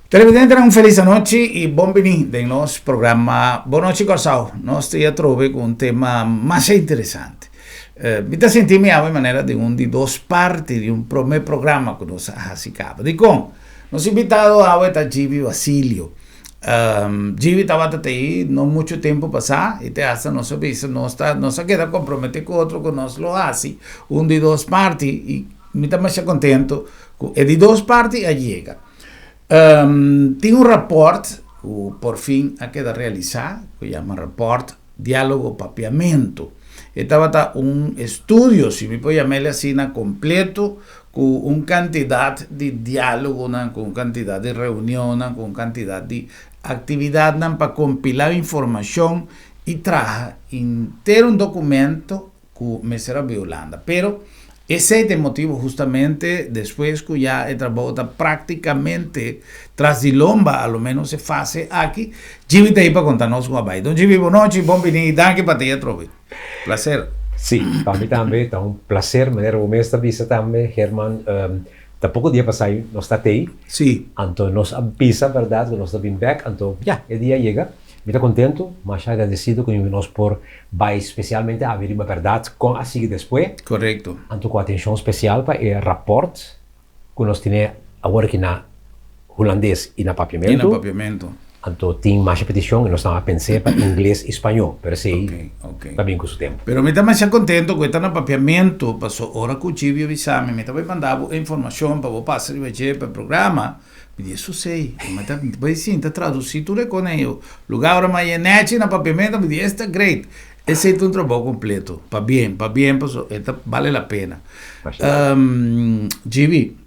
Televidentenan un felis anochi y bon bini den nos programa Bon Nochi Kòrsou. Nos ta ya trobe ku un tema masha interesante. Mi ta sinti mi awe manera di un di dos parti di un prome programa ku nos a hasi kaba. Dikon? Nos invitado awe ta Gibi Basilio. Gibi tabata ta ei no muchu tempu pasá y te hasta nos a bisa nos ta nos a keda komprometí ku otro ku nos lo hasi un di dos parti y mi ta masha kontento ku e di dos parti a yega. Tin un rapòrt ku por fin a keda realisá ku yama Rapòrt Diálogo Papiamentu. E tabata un estudio, si mi por yam'el asina, kompleto ku un kantidat di diálogonan, ku un kantidat di reunionnan, ku un kantidat di aktividatnan pa kompilá informashon i traha henter un dokumento ku mester a bai Hulanda. Pero esei ta e motibu hustamente despues ku ya e trabou ta praktikamente tras di lomba, a lo menos e fase aki, Jimmy ta ei pa konta nos kon a bai. Don Jimmy, bon nochi, bon bini i danki pa ta ei atrobe. Plaser. Sí, pa mi tambe ta un plaser, manera bo mes ta bisa tambe, Herman, ta poko dia pasá nos ta tei. Anto nos a bisa bèrdat ku nos ta bin bèk, anto ya, e dia a yega. Mi ta kontentu, masha agradesido ku nos por bai spesialmente abi riba bèrdat kon a sigui despues. Anto ku atenshon spesial pa e rapòrt ku nos tene awor aki na hulandes i na papiamentu. I na papiamentu. Anto tin masha petishon i nos a pens'é pa ingles i spañó, pero esei ta bin ku su tempu. Pero mi ta masha kontentu ku e ta na papiamentu, paso ora ku Chivio bisa mi, mi ta bai manda bo e informashon pa bo pasa riba dje pa e programa. Mi di eso sei, mi ta bai sinta traduci tur e conejo. Lugar ora mi a nechi na papiamento, mi di esta great. Esei ta un trabou completo. Pabien, pabien paso e ta bale la pena. Gibi,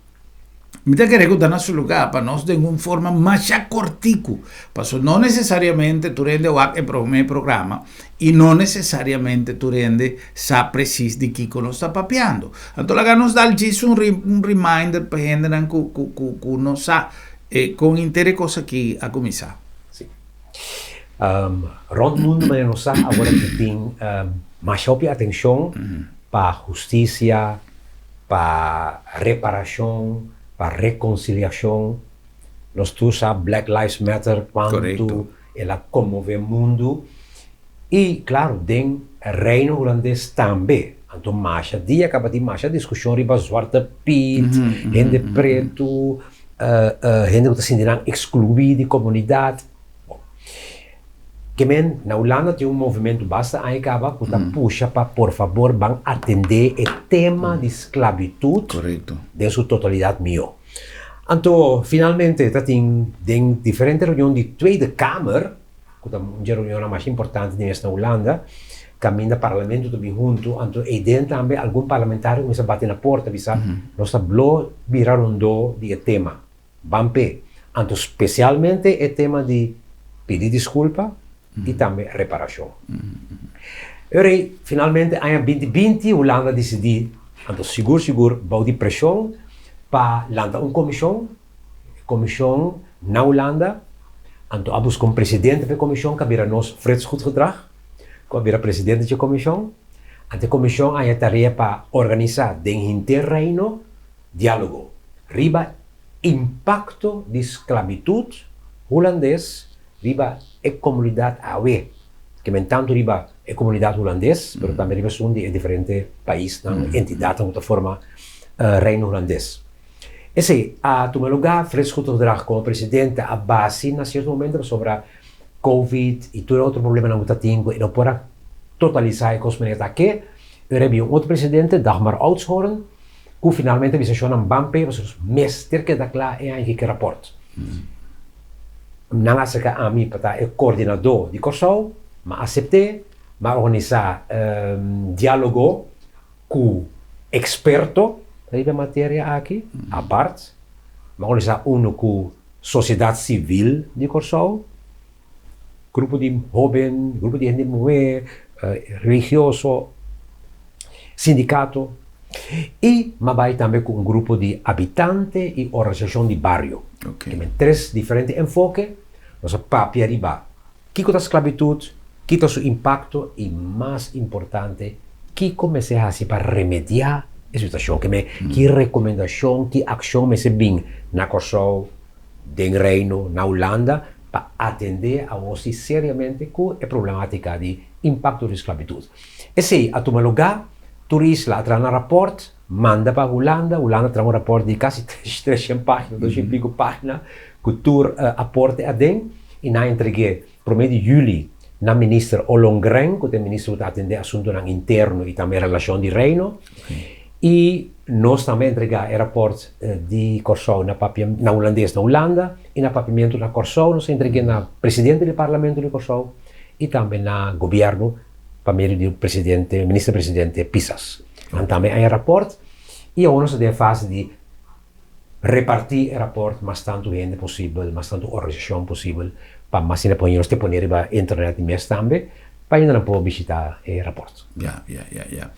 mi ta kere ku ta na su lugar pa nos den un forma masha kortiku. Paso no necesariamente tur hende wak e prome programa i no necesariamente tur hende sa presis di kiko nos ta papiando. Anto laga nos dal djis un un reminder pa hendenan ku ku ku ku no sa e kon inter e kos aki a kuminsá. Sí. Rònt mundu manera nos sa awor aki tin masha hopi atenshon pa hustisia, pa reparashon, pa rekonsiliashon. Nos tur sa Black Lives Matter kuantu el a konmové mundu. I klaro den Reino Hulandes tambe. Anto masha dia kaba tin masha diskushon riba Zwarte Piet, hende pretu, hende ku ta sinti nan ekskluí di komunidat. Bon, ke men na Hulanda tin un movimentu basta aña kaba ku ta pusha pa por fabor ban atendé e tema di sklabitut den su totalidat mihó. Anto finalmente ta tin den diferente reunion di Tweede Kamer, ku ta un dje reunionnan mas importante di mes na Hulanda, kaminda parlamento ta bin huntu, anto eiden tambe algun parlamentario kuminsá bati na porta bisa nos ta blo bira rondó di e tema, ban p'e. Anto spesialmente e tema di pidi diskulpa i tambe reparashon. Ora ei finalmente aña binti binti Hulanda a disidí, anto sigur sigur bou di preshon, pa lanta un komishon, e komishon na Hulanda, anto a buska un presidente pa e komishon ku a bira nos Frits Goedgedrag, ku a bira presidente dje komishon. Anto e komishon a haña tarea pa organisá den henter Reino diálogo riba impakto di sklabitut hulandes riba e komunidat awe, ke men tantu riba e komunidat hulandes, pero tambe riba esun di e diferente paisnan, entidatnan ku ta forma Reino Hulandes. Esei a tuma lugá, Frits Goedgedrag komo presidente a basi na sierto momento pasobra Covid i tur e otro problemanan ku ta tin ku e no por a totalisá e kos manera ta ke. Ora bin un otro presidente, Dagmar Oudshoorn, ku finalmente a bisa shonnan ban p'e pasobra mester keda kla e aña ki rapòrt. Nan a aserká ami pa ta e koordinadó di Kòrsou, m'a asept'é, m'a organisá diálogo ku eksperto riba e materia aki, apart, m'a organisá unu ku sosiedat sivil di Kòrsou, grupo di hóben, grupo di hende muhé, religioso, sindikato, i m'a bai tambe ku un grupo di abitante i organisashon di bario. Kimen tres diferente enfoke, nos a papia riba Kiko ta sklabitut? Ki ta su impakto? I mas importante, kiko mester hasi pa remediá e situashon? Ke me ki rekomendashon, ki akshon mester bin na Kòrsou, den Reino na Hulanda pa atendé awor si seriamente ku e problematika di impakto di sklabitut. Esei a tuma lugá, tur isla a traha nan rapòrt, manda pa Hulanda, Hulanda a traha un rapòrt di kasi treshen página, doshen i piku página, ku tur aporte aden i nan a entreg'é promé di yüli na minister Ollongren, ku ta e minister ku ta atendé asuntunan interno i tambe relashon di Reino. I nos tambe a entregá e rapòrt di Kòrsou na papia na hulandes na Hulanda i na papiamentu na Kòrsou. Nos a entreg'é na presidente di parlamento di Kòrsou i tambe na gobièrnu pa medio di presidente, minister presidente Pisas. Nan tambe a haña e rapòrt i awor nos ta den e fase di repartí e rapòrt mas tantu hende posibel, mas tantu organisashon posibel pa mas hende por haña. Nos ta pone riba internet mes tambe pa hendenan por bishitá e rapòrt. Ya, ya, ya, ya.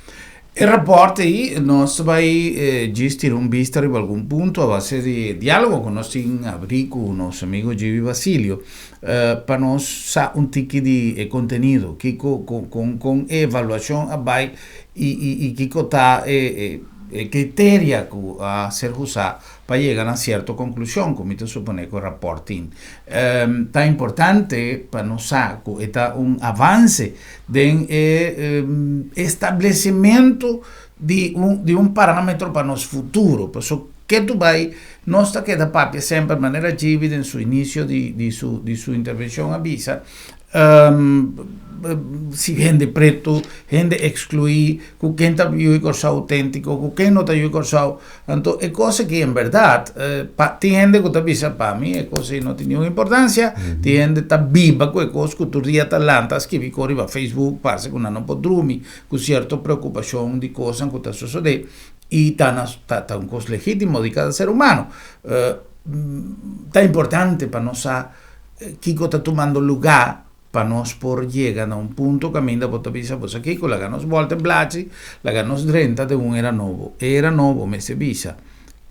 E rapòrt ei nos ta bai djis tira un bista riba algun punto a base di diálogo ku nos tin abrí ku nos amigo Gibi Basilio pa nos sa un tiki di e kontenido, kiko kon kon e evaluashon a bai i i i kiko ta e e kriteria ku a ser usá pa yega na sierto konklushon ku mi ta suponé ku e rapòrt tin. Ta importante pa nos sa ku e ta un avanse den e establecimentu di un di un parametro pa nos futuro, paso ke tu bai nos ta keda papia semper manera Gibi den su inicio di di su di su intervencion a bisa si hende pretu, hende exclui, ku ken ta yu di Kòrsou autentiko, ku ken no ta yu di Kòrsou, Anto e kos aki en bèrdat pa tin hende ku ta bisa pa mi e kos ei no tin niun importansia, tin hende ta biba ku e kos ku tur dia ta lanta a skibi kos riba Facebook parse ku nan no por drumi ku sierto preokupashon di kosnan ku ta sosodé i ta na ta ta un kos legítimo di kada ser humano. Ta importante pa nos sa kiko ta tumando lugá Pa nos por yega na un punto kaminda bo ta bisa, Bo sa kiko? Laga nos bòlta e blachi, laga nos drenta den un era nobo. E era nobo mester bisa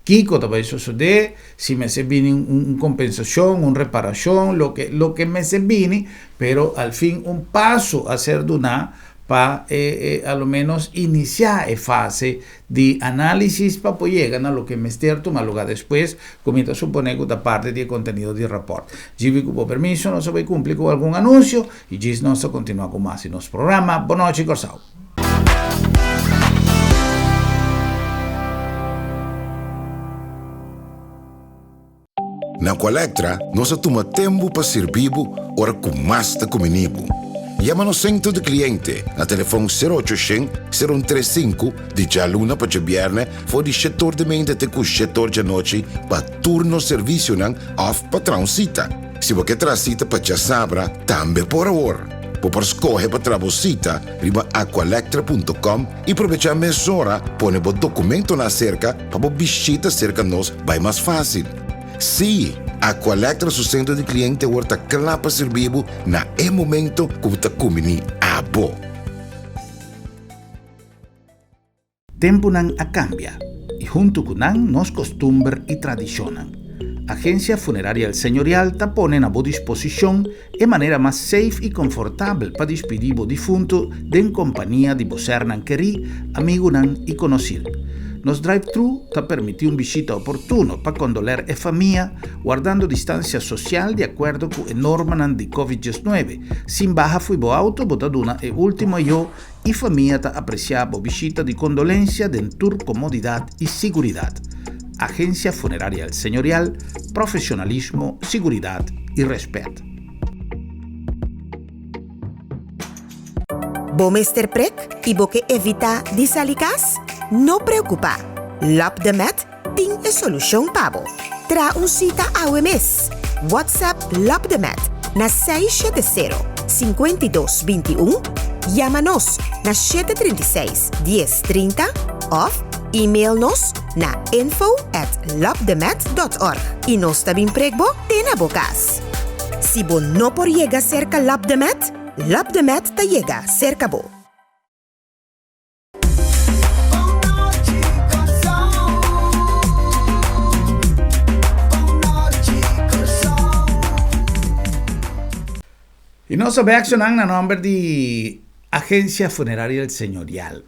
kiko ta bai sosodé, si mester bini un kompensashon, un reparashon, loke loke mester bini, pero al fin un paso a ser duná pa e a lo ménos inisiá e fase di análisis pa por yega na loke mester tuma lugá despues, ku mi ta suponé ku ta parti di e kontenido di rapòrt. Djibi ku bo permiso nos a bai kumpli ku algun anunsio i djis nos ta kontinuá ku mas di nos programa. Bonochi Kòrsou! Na Aqualectra nos a tuma tempu pa sirbi bo ora ku mas ta kumini bo. Yama nos sentro di kliente na telefon sero ocho shen, sero un tres sinku di djaluna pa djabièrnè for di shetor di meinta te ku shetor djanochi pa tur nos servisionan òf pa traha un sita. Si bo ke traha sita pa djasabra tambe por awor. Bo por skohe pa traha bo sita riba aqualectra punto com i probechá mesora pone bo dokumentonan aserka Pa bo bishita serka nos bai mas fásil. Sí, Aqualectra su sentro di kliente awor ta kla pa sirbi bo na e momento ku bo ta kumbiní abo. Tempunan a kambia i huntu ku nan nos kostumber i tradishonnan. Agensia Funeraria El Señorial ta pone na bo disposishon e manera mas safe i konfortabel pa dispidí bo difuntu den kompania di bo sernan kerí, amigunan i konosir. Nos drive-thru ta permití un bishita oportuno pa kondoler e famia, wardando distansia sosial di akuerdo ku e normanan di Covid diesnuebe. Sin baha fui bo auto bo ta duna e último ayó i famia ta apresiá bo bishita di kondolensia den tur komodidat i siguridat. Agensia Funeraria El Señorial, profesionalismo, siguridat i rèspèt. Bo mester prek i bo ke evitá di sali kas? No preokupá! Lòp de Mèt tin e solushon pa bo. Traha un sita awe mes! WhatsApp Lòp de Mèt na 670 52 21, yama nos na 736 10 30 òf email nos na info at lopdemet dot org i nos ta bin prek bo te na bo kas. Si bo no por yega serka Lopdemet, Lopdemet ta yega serka bo. I nos a bèkshonan na nòmber di Agencia Funeraria El Señorial.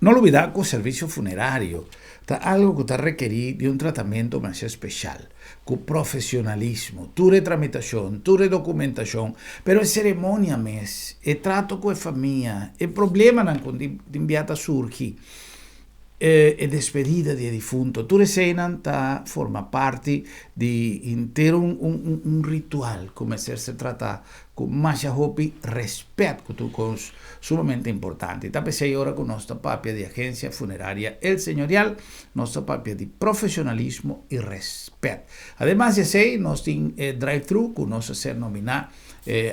No lubidá ku servisio funerario ta algu ku ta rekerí di un tratamentu masha speshal. ku profesionalismo, tur e tramitashon, tur e dokumentashon, pero e seremonia mes, e trato ku e famia, e problemanan ku tin bia ta surgi, e despedida di e difunto, tur eseinan ta forma parti di henter un un ritual ku mester ser tratá ku masha hopi rèspèt ku tur kos sumamente importante. Ta p'esei ora ku nos ta papia di Agencia Funeraria El Señorial, nos ta papia di profesionalismo i rèspèt. Ademas di esei, nos tin e drive-thru ku nos a ser nominá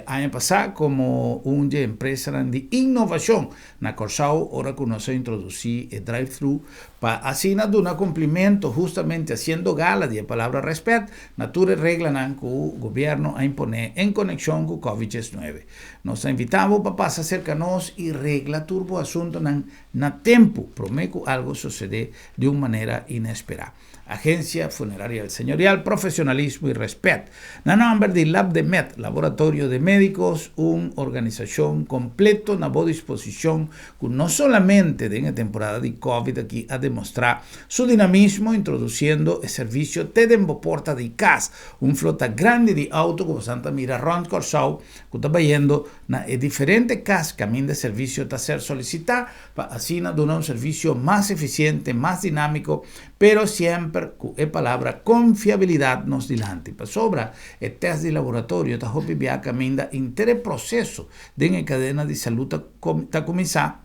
aña pasá komo un dje empresanan di innovashon Na Kòrsou ora ku nos a introdusí e drive-thru pa asina duna kumplimentu hustamente hasiendo gala di e palabra rèspèt na tur e reglanan ku gobièrnu a imponé en konekshon ku Covid diesnuebe. Nos ta invitá bo pa pasa serka nos i regla tur bo asuntunan na tempu promé ku algu susedé di un manera inesperá. Agencia Funeraria El Señorial, profesionalismo y respet. Na nomber di LabdeMed, Laboratorio de Médicos, un organisacion completo na bo disposicion cu no solamente den e temporada di Covid aki a demostra su dinamismo introduciendo e servicio te den bo porta di cas, un flota grandi di auto cu bosan ta mira rond Corsou cu ta bayendo na e diferente cas caminda e servicio ta ser solicita pa asina duna un servisio mas efisiente, mas dinámiko, pero siemper ku e palabra konfiabilidat nos dilanti. Pasobra e tèst di laboratorio ta hopi bia kaminda inter e proseso den e kadena di salú ta ta kuminsá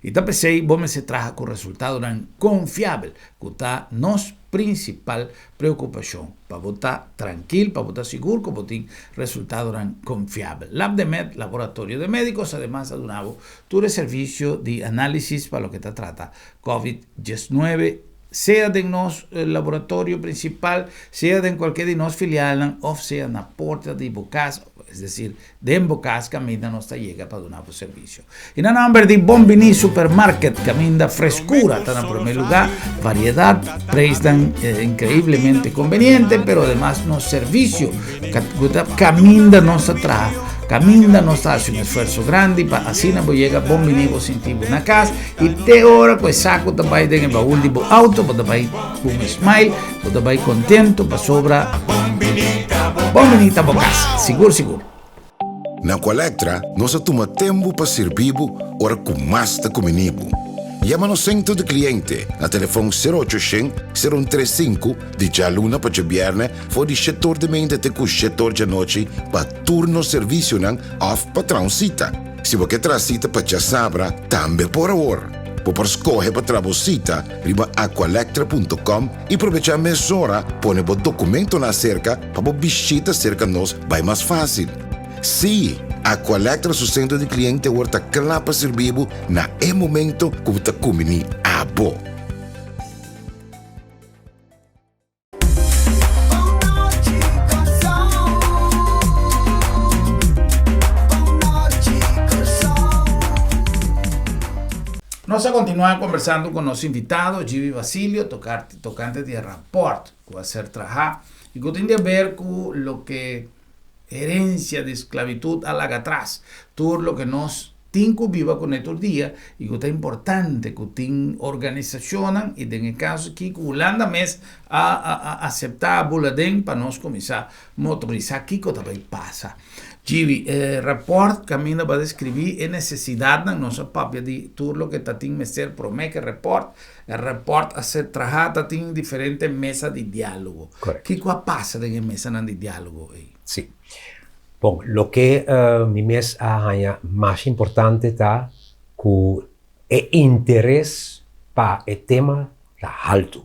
i ta p'esei bo mester traha ku resultadonan konfiabel ku ta nos prinsipal preokupashon pa bo ta trankil, pa bo ta sigur ku bo tin resultadonan konfiabel. LabdeMed, Laboratorio de Médicos, ademas a duna bo tur e servisio di análisis pa loke ta trata Covid diesnuebe, sea den nos laboratorio prinsipal, sea den kualke di nos filialnan òf sea na porta di bo kas, es desir, Den bo kas kaminda nos ta yega pa duna bo servisio. I na nòmber di Bon Biní Supermarket kaminda freskura ta na promé lugá, variedat, preisnan inkreiblemente konbeniente, pero ademas nos servisio ku ta kaminda nos ta traha, kaminda nos ta hasi un esfuerso grandi pa asina bo yega Bon Biní bo sinti bo na kas i te ora ku e saku ta bai den e baul di bo outo bo ta bai ku un smile. Bo ta bai contento pasobra Bon Bini ta bo cas. Sigur sigur. Na Aqualectra nos a tuma tempu pa sirbi bo ora ku mas ta kumini bo. Yama nos sentro di kliente na telefon sero ocho shen, sero un tres sinku di djaluna pa djabièrnè for di shetor di meinta te ku shetor djanochi pa tur nos servisionan òf pa traha un sita. Si bo ke traha sita pa djasabra tambe por awor. Bo por skohe pa traha bo sita riba aqualectra punto com i probechá mesora pone bo dokumentonan aserka pa bo bishita serka nos bai mas fásil. Sí, Aqualectra su sentro di kliente awor ta kla pa sirbi bo na e momento ku bo ta kumbiní abo. Nos a kontinuá kombersando ku nos invitado Gibi Basilio tokante di e rapòrt ku a ser trahá i ku tin di aber ku loke herensia di sklabitut a laga atras, tur loke nos tin ku biba kuné tur dia i ku ta importante ku tin organisashonnan i den e kaso aki ku Hulanda mes a a aseptá a bula den pa nos kuminsá motorisá kiko ta bai pasa. Gibi, e rapòrt kaminda bo a deskribí e nesesidatnan, nos a papia di tur loke ta tin mester promé ku e repòrt, e repòrt a ser trahá, ta tin diferente mesa di diálogo. Kiko a pasa den e mesanan di diálogo ei? Sí. Bon, loke mi mes a haña mas importante ta ku e interes pa e tema ta haltu.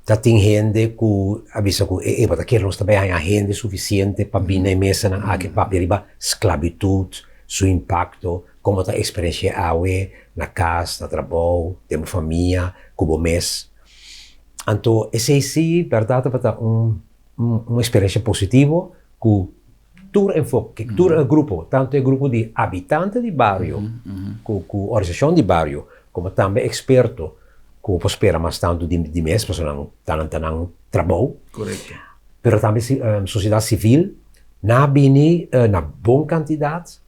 Ta tin hende ku a bisa ku e bo ta kere nos ta bai haña hende sufisiente pa bini na e mesanan aki papia riba sklabitut, su impakto, komo ta eksperensh'é awe na kas, na trabou, den bo famia, ku bo mes. Anto esei si bèrdat tabata un un eksperensha positivo ku tur enfoke, tur grupo, tantu e grupo di habitante di bario ku ku organisashon di bario, komo tambe eksperto ku bo por spera mas tantu di di mes pasobra nan ta nan ta nan trabou. Korekto. Pero tambe sosiedat sivil, nan a bini na bon kantidat,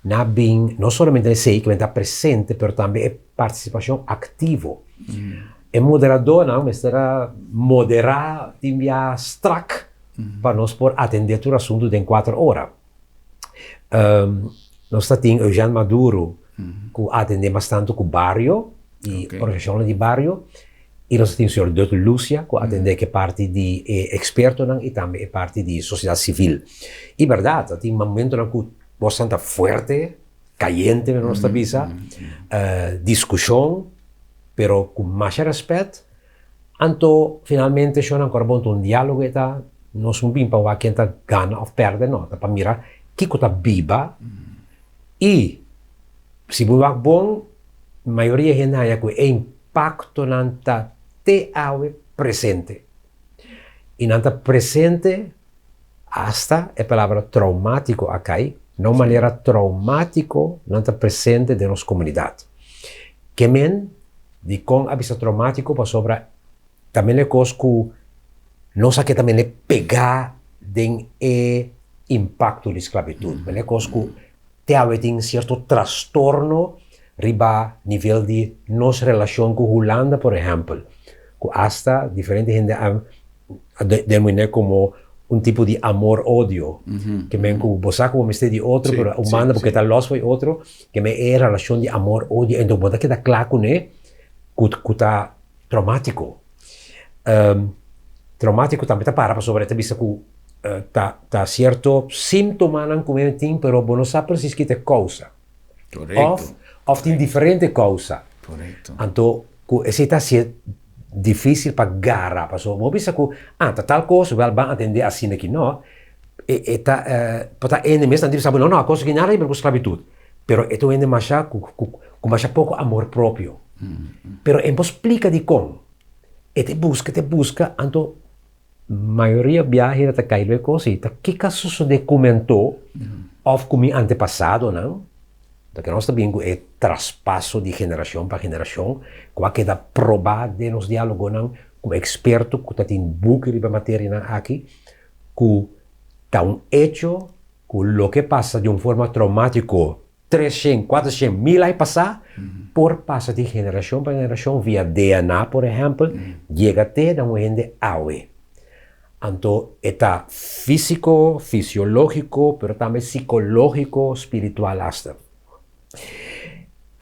nan a bin no solamente esei ku nan ta presente pero tambe e partisipashon aktivo. E moderadónan mester a moderá tin bia strak pa nos por atendé tur asuntu den kuater ora. Nos ta tin Eugène Maduro ku a atendé mas tantu ku bario i organisashonnan di bario i nos ta tin señor Dut Lucia ku a atendé ku e parti di e ekspertonan i tambe e parti di sosiedat sivil. I bèrdat ta tin momentonan ku bosnan ta fuerte, kayente nos ta bisa, diskushon. Pero ku masha rèspèt. Anto finalmente shon ankor bon ta un diálogo e ta, nos no bin pa wak ken ta gana òf pèrdè no, ta pa mira kiko ta biba i si bo wak bon mayoria hende haña ku e impaktonan ta te awe presente i nan ta presente asta e palabra traumátiko a kai na un manera traumátiko nan ta presente den nos komunidat. Ke men dikon a bisa traumátiko pasobra ta mene kos ku nos a keda mene pegá den e impakto di sklabitut. Mene kos ku te awe tin sierto trastorno riba nivel di nos relashon ku Hulanda por ehèmpel, ku asta diferente hende a denominé komo un tipo di amor-odio. Ke men ku bo sa ku bo mester di otro, pero un banda bo ke ta lòs for e otro, ke men e relashon di amor-odio, enton bo ta keda kla kuné ku ku ta traumátiko. Traumátiko tambe ta para pasobra e ta bisa ku ta ta sierto síntomanan ku men tin, pero bo no sa presis ki ta e kousa. Òf òf tin diferente kousa. Anto ku esei ta hasié difísil pa gara, pasobra bo bisa ku, ah, ta tal kos, wèl ban atendé asina aki. No, e e ta por ta hende mes nan ta bisa bo, no, no, a kos aki nada di ber ku sklabitut. Pero e ta un hende masha ku ku ku masha poko amor propio. Pero e no por splika dikon. E ta buska, e ta buska, anto mayoria biaha hende ta kai lo e kos ei. Ta kiko a sosodé ku mi anto òf ku mi antepasadonan? Loke nos ta bin ku e traspaso di generashon pa generashon ku a keda probá den nos diálogonan ku eksperto ku ta tin buki riba e materianan aki, ku ta un echo ku loke pasa di un forma traumátiko 300, 400, mil ai pasá, por pasa di generashon pa generashon via DNA por ehèmpel, yega te na un hende awe. Anto e ta físiko, fisiológiko, pero tambe sikológiko, spiritual asta.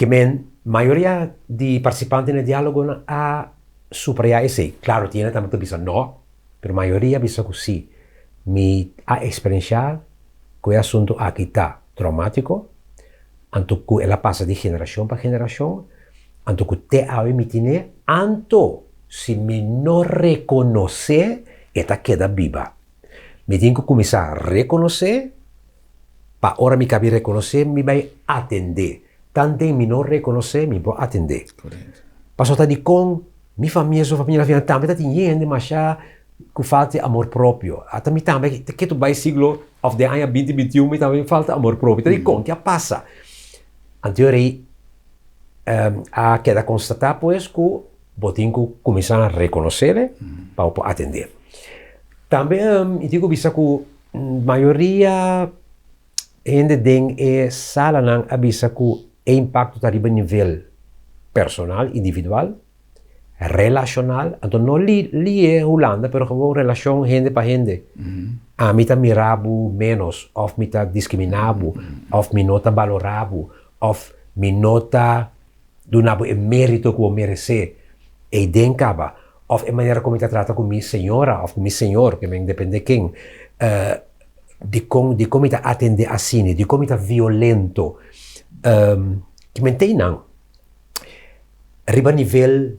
Ke men mayoria di partisipantenan na e diálogonan a suprayá esei. Klaro tin hende tambe ku ta bisa nò, pero mayoria a bisa ku sí. Mi a eksperenshá ku e asuntu aki ta traumátiko, anto ku el a pasa di generashon pa generashon, anto ku te awe mi tine, anto si mi no rekonosé e ta keda biba. Mi tin ku kuminsá rekonosé, pa ora mi kabi rekonosé mi bai atendé. Tanten mi no rekonosé mi por atendé. Pasobra ta dikon mi famia su famia na final tambe ta tin hende masha ku falta di amor propio. Ata mi tambe te ketu bai siglo of den aña binti bintiun mi tambe falta amor propio. Ta dikon? Ke a pasa? Anto e rei a keda konstatá pues ku bo tin ku kuminsá rekonosé pa bo por atendé. Tambe mi tin ku bisa ku mayoria hende den e salanan a bisa ku e impakto ta riba nivel personal, individual, relashonal, anto no li lié Hulanda pero gewoon relashon hende pa hende. Ami ta mira bo ménos òf mi ta diskriminá bo òf mi no ta balorá bo òf mi no ta duna bo e mérito ku bo meresé. Eiden kaba. Òf e manera ku mi ta trata ku mi señora òf ku mi señor, ke men dependé ken, dikon dikon mi ta atendé asina, dikon mi ta violento. Ki men teinan. Riba nivel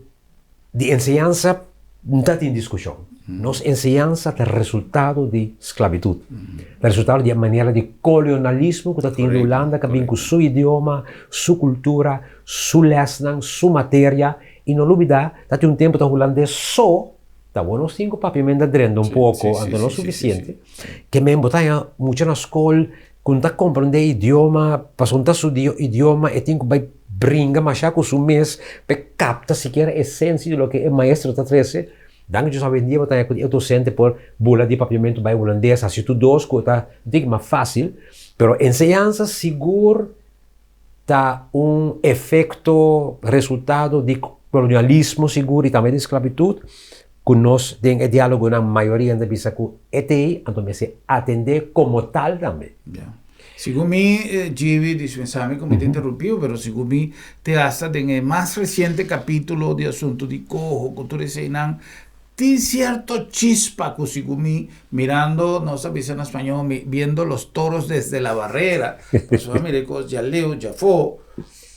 di enseñansa no ta tin diskushon. Nos enseñansa ta resultado di sklabitut. Ta resultado di e manera di kolonalismo ku ta tin di Hulanda ku a bin ku su idioma, su kultura, su lèsnan, su materia. I no lubidá ta tin un tempu ta hulandes so ta wou nos tin ku papiamento a drenta un poko, anto no sufisiente. Ke men bo ta haña mucha na skol Ku no ta komprendé idioma, pasobra no ta su idioma, e tin ku bai bringa mashá ku su mes pa e kapta sikiera esensia di loke e maestro ta trese. Danki Dios awendia bo ta haña ku e dosente por bula di papiamentu bai hulandes, hasi tur dos ku ta un tiki mas fásil. Pero enseñansa sigur ta un efekto, resultado di. kolonialismo sigur i tambe di sklabitut ku nos den e diálogonan mayoria ta bisa ku e t'ei, anto mester atendé komo tal tambe. Ya. Segun mi, Gibi, dispensá mi ku mi ta interrumpí bo, pero segun mi te hasta den e mas resiente kapítulo di asuntu di koho ku tur eseinan tin sierto chispa ku segun mi mirando, nos ta bisa na spañó, viendo los toros desde la barrera, pasobra mira e kos djaleu, djafó,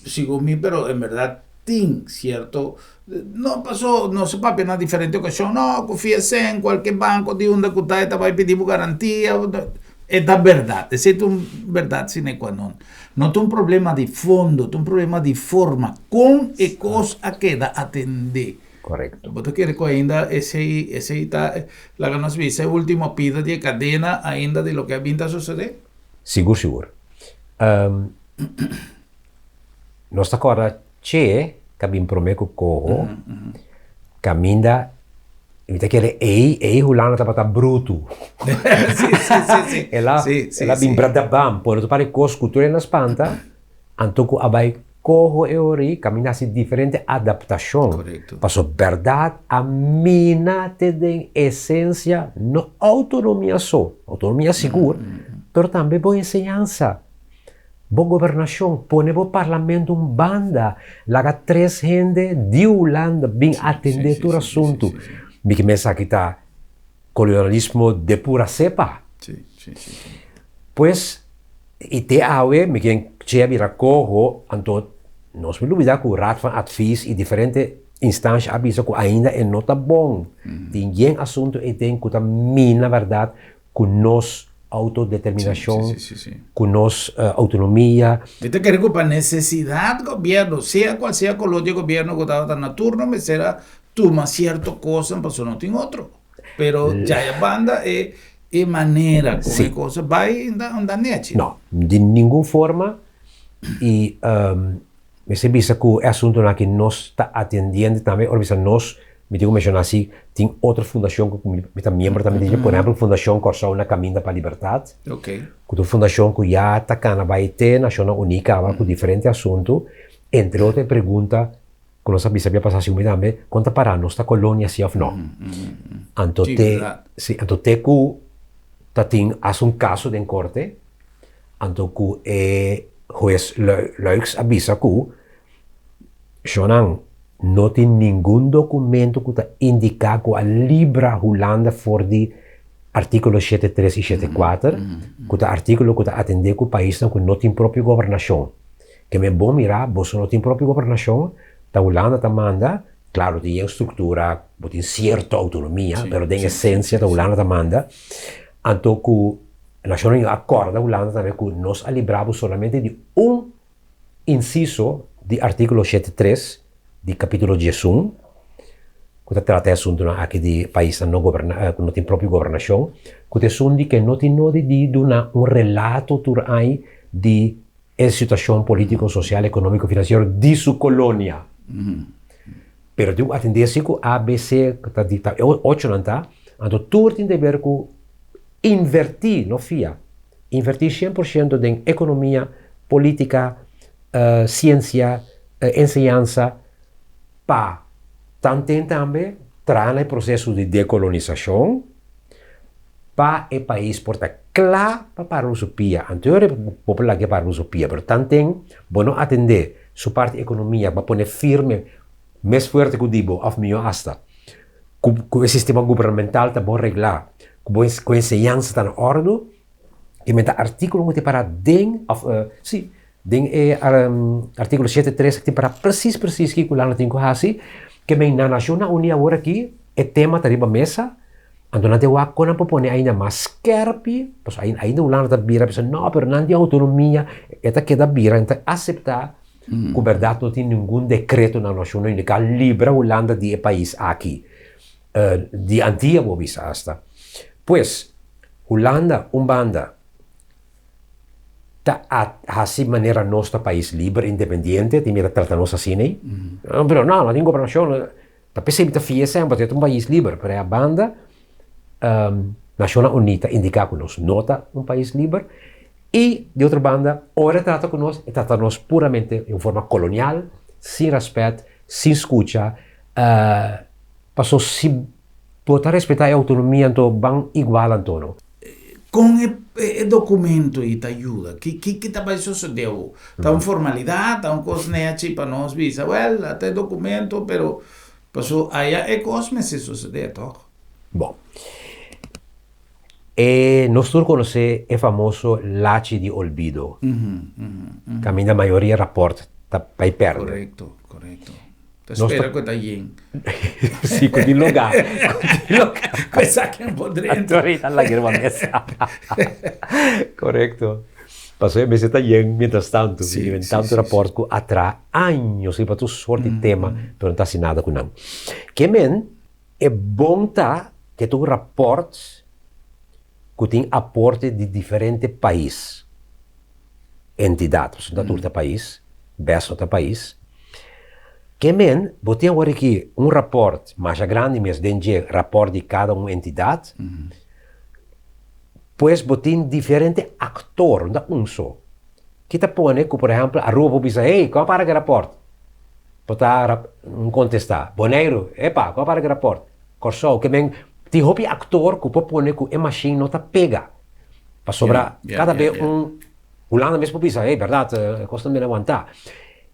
segun mi, pero en berdad tin sierto, no paso nos a papia na diferente ocasion, no cu fia cen cualke banco di unda cu ta e ta bay pidi bo garantia, e ta berdad, esey ta un berdad sine qua non, no ta un problema di fondo, ta un problema di forma, con e cos a keda atende. Correcto. Bo ta kere cu ainda esey, esey ta, laga nos bisa e ultimo pida di e cadena ainda di loke a bin ta sucede? Sigur, sigur. Nos ta kòrda Che ta bin promé ku Koho, kaminda mi ta kere ei, ei Hulanda tabata brutu. Sí, sí, sí, sí. El a, Sí, sí, el a bin sí. bradabam, pone tur par di kos ku tur hende a spanta, anto ku a bai Koho e ora ei kaminda hasi diferente adaptashon. Korekto. Paso bèrdat a mina te den esensia no outonomia so, outonomia sigur, pero tambe bo enseñansa. Bo gobernashon, pone bo parlamento un banda, laga tres hende di Hulanda bin atende tur asuntu. Mi ke mester aki ta kolonialismo de pura sepa. Pues, i te awe mi ken che a bira koho, anto nos mi lubida ku Raad van Advies i diferente instansha a bisa ku ainda e no ta bon. Tin yen asuntu eyden ku ta mina bèrdat ku nos autodeterminashon, ku nos outonomia. Mi ta kere ku pa nesesidat gobièrnu, sea kual sea koló di e gobièrnu ku tabata na turno, mester a tuma sierto kosnan pasobra no tin otro. Pero djaya banda e e manera kon e kos a bai unda nechi. No, di ningun forma i mester bisa ku e asuntunan aki nos ta atendiendo tambe, ora bisa nos Mi tin ku menshoná si tin otro fundashon ku mi ta miembro tambe di dje, por ehèmpel Fundashon Kòrsou na Kaminda pa Libertat, ku ta un fundashon ku ya ta kana bai te Nashonnan Uní kaba ku diferente asuntu, entre otro e pregunta ku nos a bisa bia pasá si umi tambe, kon ta pará nos ta kolonia si òf nò? Anto te si anto te ku ta tin hasta un kaso den korte, anto ku e hues Luijks a bisa ku Shonnan, no tin ningun documento cu ta indica cu a libra Hulanda for di articulo shete tres y shete kuater, cu ta articulo cu ta atende cu paisnan cu no tin propio gobernacion. Ke men bon mira, boso no tin propio gobernacion, ta Hulanda ta manda, claro tin yen structura, bo tin cierto autonomia, pero den esencia ta Hulanda ta manda. Anto cu Nacionnan Unido a corda Hulanda tambe cu nos a libra bo solamente di un Insiso di artíkulo shete tres di kapítulo diesun, ku ta trata e asuntunan aki di paisnan no goberná, ku no tin propio gobernashon, ku ta esun di ke no tin nodi di duna un relato tur ai di e situashon polítiko, sosial, ekonómiko, finansiero di su kolonia. Pero tin ku atendé si ku A, B, C, ku ta di ta e ochonan ta, anto tur tin deber ku invertí, no fia. Invertí shen por shento den ekonomia, polítika, siensia, enseñansa pa tanten tambe traha na e proseso di dekolonisashon pa e pais por ta kla pa para un su pia. Anterior e bo por laga e para un su pia, pero tanten bo no atendé su parti ekonomia pa pone firme mes fuerte ku di bo òf mihó asta. Ku ku e sistema gubernamental ta bon reglá, ku bo ku enseñansa ta na òrdu, i men ta artíkulo ku tin pará den òf sí, den e artíkulo shete tres tin pará presis presis kiko Hulanda tin ku hasi, ke men na Nashonnan Uní awor aki e tema ta riba mesa, anto nan ta wak kon nan por pone ainda mas skèrpi, pasobra ainda Hulanda ta bira bisa no pero nan tin outonomia, e ta keda bira, nan ta aseptá. Ku bèrdat no tin ningun dekreto na Nashonnan Uní ku a libra Hulanda di e pais aki, di Antia bo bisa asta. Pues, Hulanda un banda ta hasi manera nos ta pais liber, independiente, tin mira trata nos asina ei. Pero no, no tin gobernashon, ta p'esei mi ta fia esei, pasobra ta un pais liber, pero e a banda Nashonnan Uní ta indiká ku nos no ta un pais liber i di otro banda ora e trata ku nos e trata nos puramente den un forma kolonial, sin rèspèt, sin skucha, paso si bo ta respetá e outonomia anto ban igual anto no. Kon e dokumento ei ta yuda? Ki ki ta bai sosodé awor? Ta un formalidat, ta un kos nechi pa nos bisa, wèl, ata e dokumento, pero paso aya e kos mester sosodé tòg? Bon. E nos tur konosé e famoso lachi di olvido, kaminda mayoria rapòrt ta bai pèrdè. Korekto, korekto. Ta spera ku e ta yen. Si, ku tin lugá. Ku tin lugá. Ku esaki no por drenta. Anto ta laga riba mesa. Korekto. Pasobra e mester ta yen mientras tantu. Si, si, si. Tantu rapòrt ku a traha años riba tur sort di tema, pero no ta hasi nada ku nan. Ke men e bon ta ke ta un rapòrt ku tin aporte di diferente pais. Entidat, pasobra no ta tur ta pais, bes no ta pais. Ke men, bo tin awor aki un rapòrt masha grandi mes den dje rapòrt di kada un entidat, pues bo tin diferente aktor, no ta un so. Ki ta pone ku por ehèmpel Aruba por bisa, hey, kua para ku e rapòrt? Bo ta un kontestá. Boneiru, epa, kua para ku e rapòrt? Kòrsou, ke men tin hopi aktor ku por pone ku e mashin no ta pega. Pasobra kada be un Hulanda mes por bisa, hey, bèrdat, e kos ta mira wantá.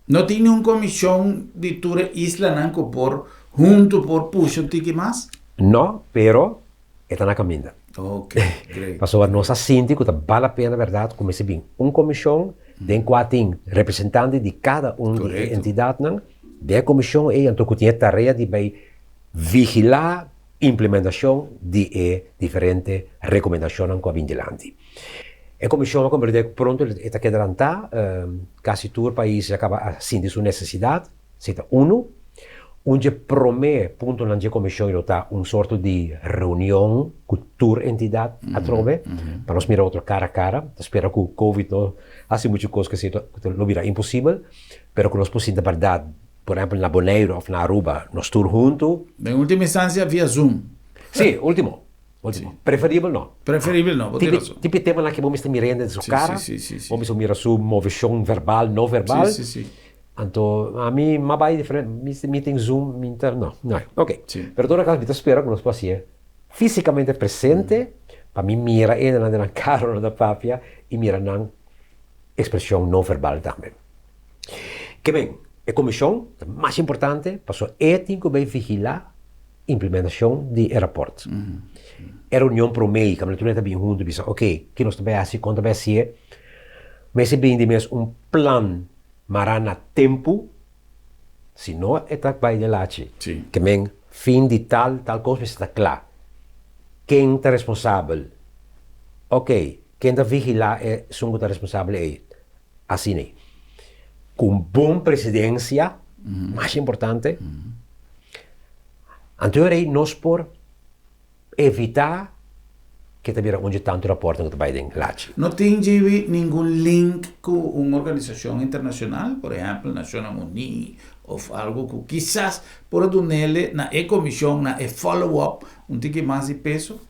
No tin niun komishon di tur e islanan ku por huntu por pusha un tiki mas? No, pero e ta na kaminda. Ok, great. Pasobra nos a sinti ku ta bal la pena bèrdat ku mester bin un komishon den kua tin representante di kada un di e entidatnan den e komishon ei anto ku tin e tarea di bai vigilá implementashon di e diferente rekomendashonnan ku a bin dilanti. E komishon a komprendé ku pronto e ta keda lantá, kasi tur pais ya kaba a sinti su nesesidat, esei ta unu. Un dje promé puntonan dje komishon lo ta un sorto di reunion ku tur entidat atrobe, pa nos mira otro kara a kara. Ta spera ku covid no hasi muchu kos ku esei lo bira imposibel, pero ku nos por sinta bèrdat. Por ehempel na Boneiru of na Aruba, nos tur huntu. Den ultima instancia via Zoom. Sí, ultimo. Ultimo. Sí. Preferibel no. Preferibel no, bo tin razon. Tipo temanan ke bo mester mira hende den su cara. Sí, sí, sí. Bo mester mira su moveshon verbal, no verbal. Sí, sí, sí. Anto, ami m'a bai diferente, mi meeting Zoom, mi ta, no, no. Ok. Sí. Pero todo caso mi ta spera ku nos por hasié físicamente presente pa mi mira hendenan den nan cara ora nan ta papia i mira nan expresion no verbal tambe. Ke men, e komishon ta mas importante pasobra e tin ku bay vigilá implementashon di e rapòrt. E reunion promé kaminda tur hende ta bin huntu bisa oke, ke nos ta bay hasi, kon ta bay hasié, mester bin di mes un plan mará na tempu, si no e ta bay den lachi. Ke men, fin di tal, tal kos mester ta kla. Ken ta responsabel? Oke, ken ta vigilá esun ku ta responsabel ei? Asina ei. Ku un bon presidensia, mas importante, anto ei nos por evitá ke ta bira un dje tantu raportnan ku ta bai den lachi. No tin djibi ningun link ku un organisashon internashonal, por ehèmpel Nashonnan Uní òf algu ku kisas por a dun'ele na e komishon, na e follow up un tiki mas di peso?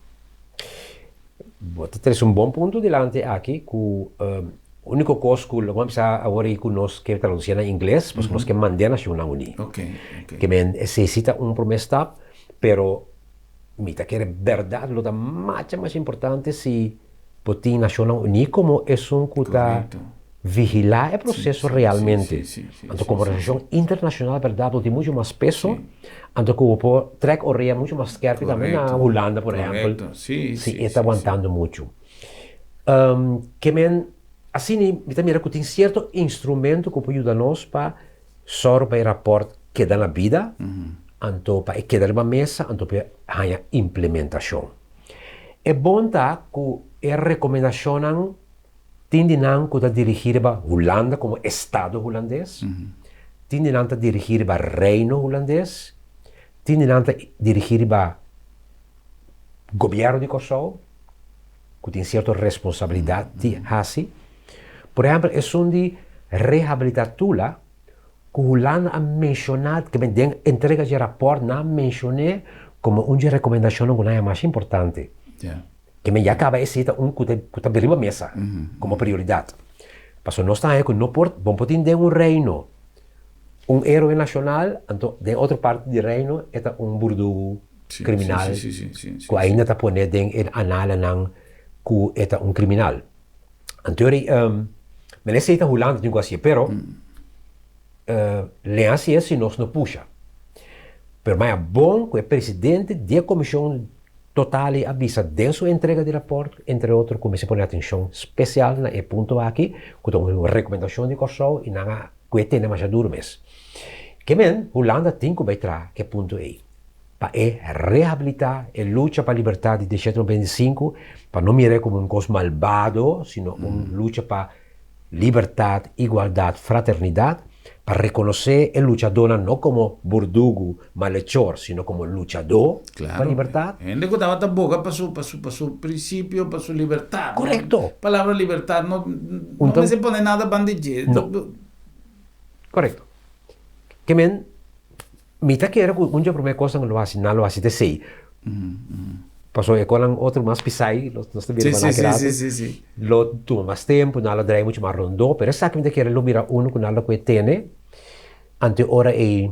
Bo ta trese un bon punto dilanti aki ku úniko kos ku lo bisa awor ei ku nos ke tradusié na ingles pasobra nos ke mand'é na Nashonnan Uní. Ke men esei si ta un promé stap, pero mi ta kere bèrdat lo ta masha masha importante si bo tin Nashonnan Uní komo esun ku ta vigilá e proseso realmente. Anto komo organisashon internashonal bèrdat bo tin muchu mas peso. Anto ku bo por trek orea muchu mas skerpi tambe na Hulanda por ehèmpel si e ta wantando muchu. Ke men asina mi ta mira ku tin sierto instrumento ku por yuda nos pa sòru pa e rapòrt keda na bida, anto pa e keda riba mesa, anto pa e haña implementashon. E bon ta ku e rekomendashonnan Tin di nan ku ta dirigí riba Hulanda komo Estado Hulandes, tin di nan ta dirigí riba Reino Hulandes, tin di nan ta dirigí riba Gobièrnu di Kòrsou, ku tin sierto responsabilidat di hasi. Por ehèmpel esun di rehabilitá Tula, ku Hulanda a menshoná, ke men den entrega dje rapòrt nan a menshon'é komo un dje rekomendashonnan ku nan a masha importante. Ke men ya kaba esei ta un ku ta ku ta riba mesa komo prioridat. Pasobra nos ta haña ku no por, bo por tin den un reino. Un héroe nashonal, anto den otro parti di Reino e ta un burdugu kriminal ku ainda ta pone den e analenan ku e ta un kriminal. Anto yori men esei ta Hulanda tin ku hasié, pero le hasié si nos no pusha. Pero maya bon ku e presidente di e komishon Totali a bisa den su entrega di rapòrt, entre otro ku mester pone atenshon spesial na e punto aki, ku ta un rekomendashon di Kòrsou i nan a ku e tene masha duru mes. Ke men, Hulanda tin ku bai traha ku e punto ei, pa e rehabilitá e lucha pa libertat di diesshete 95, pa no mir'é komo un kos malbado, sino un lucha pa libertat, igualdat, fraternidat, pa rekonosé e luchadónan no komo burdugu, malechor, sino komo luchadó pa libertat. Hende ku tabata boga pa su pa su pa su prinsipio, pa su libertat. Korekto. Palabra libertat no no mester pone nada banda di dje. No. Korekto. Ke men, Mi ta kere ku un dje promé kosnan lo hasi, nan lo hasi ta esei. Pasobra e konan otro mas pisai, nos ta bira pa nan ki rato, lo tuma mas tempu, nan lo drai muchu mas rondó, pero esaki mi ta kere lo bira unu ku nan lo kue tene, anto e ora ei,